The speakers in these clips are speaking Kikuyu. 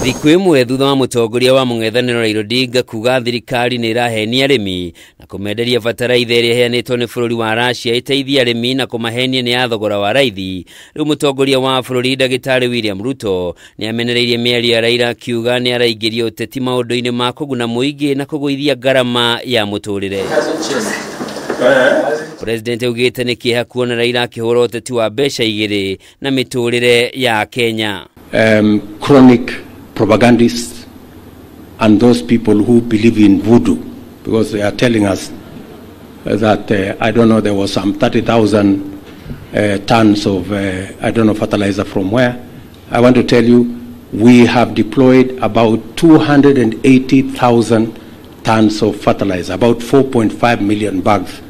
Thikũ ĩmwe thutha wa mũtongoria wa mũng'ethanĩro Raila Odinga kuga thirikari nĩ ĩrahenia arĩmi na kũmenderia bataraitha ĩrĩa ĩheanĩtwo nĩ bũrũri wa Russia ĩteithie arĩmi na kũmahenia nĩ ya thogora wa raithi. Rĩu mũtongoria wa bũrũri Ndagĩtarĩ William Ruto nĩ amenereirie mĩario ya Raila akiuga nĩ araingĩria ũteti maũndũ-inĩ ma kũguna mũingĩ na kũgũithia ngarama ya mũtũrĩre. President augĩte nĩ kĩeha kuona Raila akĩhũra ũteti wa mbeca igĩrĩ na mĩtũrĩre ya Kenya. Chronic propagandists and those people who believe in voodoo, because they are telling us that, I don't know, there was some 30,000 tons of, I don't know, fertilizer from where. I want to tell you, we have deployed about 280,000 tons of fertilizer, about 4.5 million bags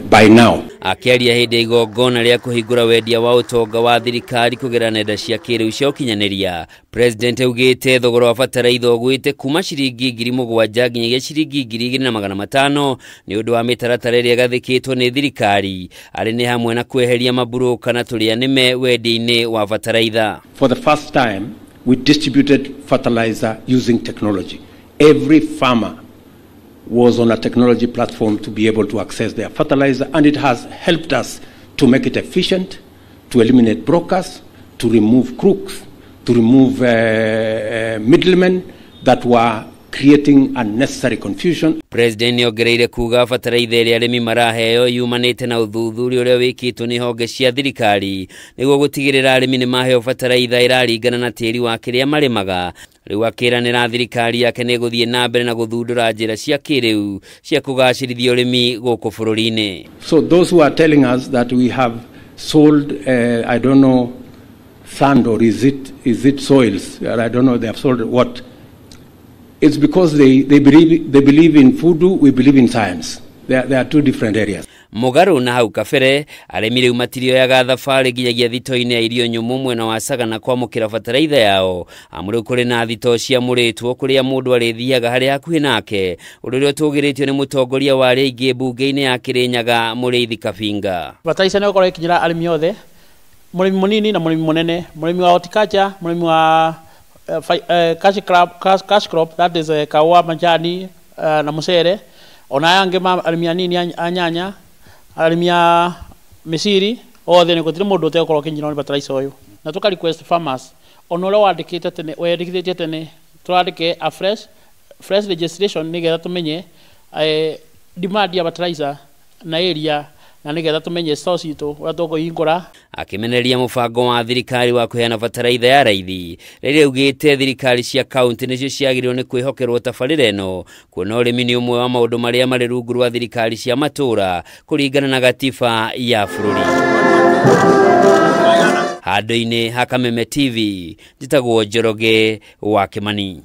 by now. Akĩaria hĩndĩ ya igongona rĩa kũhingũra wendia wa ũtonga wa thirikari kũgerera nenda cia kĩrĩu cia ũkinyanĩria, President augĩte thogora wa bataraitha ũgwĩte kuma ciringi 7,000 nginyagia ciringi 2,500 nĩ ũndũ wa mĩtaratara ĩrĩa ĩgathĩkĩtwo nĩ thirikari, arĩ nĩ hamwe na kweheria maburũka na tũrĩa nĩme wendia-inĩ wa bataraitha. For the first time, we distributed fertilizer using technology. Every farmer was on a technology platform to be able to access their fertilizer, and it has helped us to make it efficient, to eliminate brokers, to remove crooks, to remove middlemen that were creating unnecessary confusion. President nĩongereire kuga bataraitha ĩrĩa arĩmi maraheo yumanĩte na ũthuthuria ũrĩa wĩkĩtwo nĩ honge cia thirikari nĩguo gũtigĩrĩra arĩmi nĩ maheo bataraitha ĩraringana na tĩri wa kĩrĩa marĩmaga. Rĩu akĩranĩra thirikari yake nĩ ĩgũthiĩ na mbere na gũthundũra njĩra cia kĩrĩu cia kũgacĩrithia ũrĩmi gũkũ bũrũri-inĩ. So those who are telling us that we have sold, I don't know, sand or is it soils? I don't know, they have sold what? It's because they believe in voodoo, we believe in science. There are two different areas. Mũgarũ na hau kabere arĩmi rĩu matirioyaga thabarĩ nginyagia thito-inĩ ya irio nyũmũ mwena wa Sagana kwamũkĩra bataraitha yao, amu rĩu kũrĩ na thito ciamũrĩtwo kũrĩa mũndũ arĩthiaga harĩa hakuhĩ nake, ũndũ ũrĩa ũtũgĩrĩtio nĩ mũtongoria wa arĩa aingĩ mbunge-inĩ ya Kĩrĩnyaga Mũrĩithi Kabinga. Bataraitha nĩ ĩgũkorwo ĩkinyĩra arĩmi othe, mũrĩmi mũnini na mũrĩmi mũnene, mũrĩmi wa horticulture, mũrĩmi wa cash crop, that is kaũa, majani na mũcere, ona aya angĩ ma arĩmi anini a nyanya, arĩmi a mĩciri, othe nĩ gũtirĩ mũndũ ũtegũkorwo akĩnyitwo nĩ bataraitha ũyũ. Na tũka request farmers ona ũrĩa wandĩkĩte tene, weyandĩkithĩtie tene, tũrandĩke a fresh registration nĩgetha tũmenye demand ya bataraitha na area, na nĩgetha tũmenye store citũ ũrĩa tũkũhingũra. Akĩmenereria mũbango wa thirikari wa kũheana bataraitha ya raithi, rĩrĩa augĩte thirikari cia kaunti nĩcio ciagĩrĩirwo nĩ kwĩhokerwo tabarĩra ĩno, kuona ũrĩmi nĩ ũmwe wa maũndũ marĩa marĩ rungu rwa thirikari cia matũũra kũringana na gatiba ya bũrũri. Handũ-inĩ ha Kameme TV, njĩtagwo Njoroge wa Kĩmani.